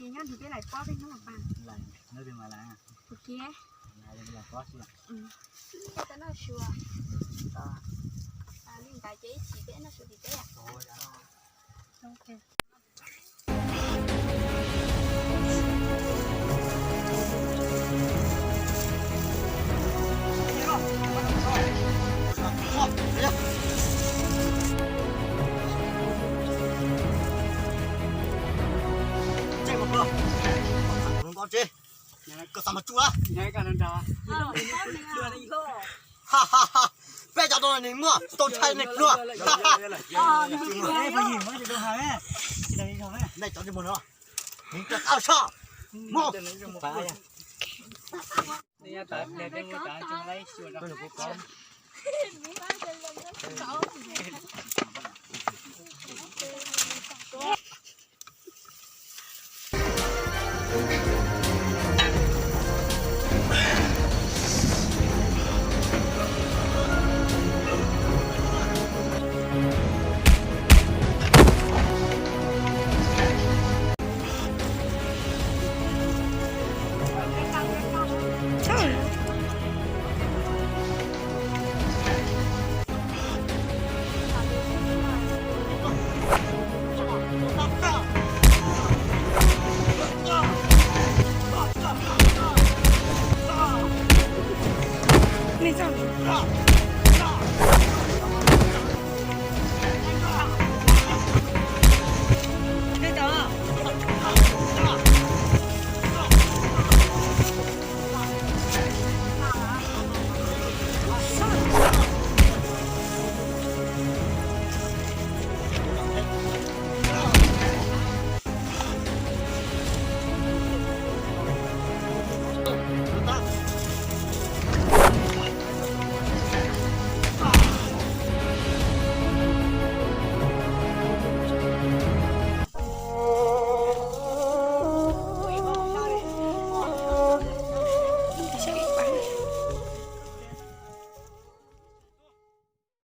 Nyob nrog peb lawm pob peb hnub mas pa. Lawm, hnub twg mas lawm? Ua ke. Lawm, lawm pob xwb. Peb tau noj su. Li ntawd ces ib chim peb noj su tim teb. Koj xav mas tsuj a. Peb cov tau nws muaj tau ntshai nws pluag. Nej cov tsis muaj no, nws rov qab soj mus.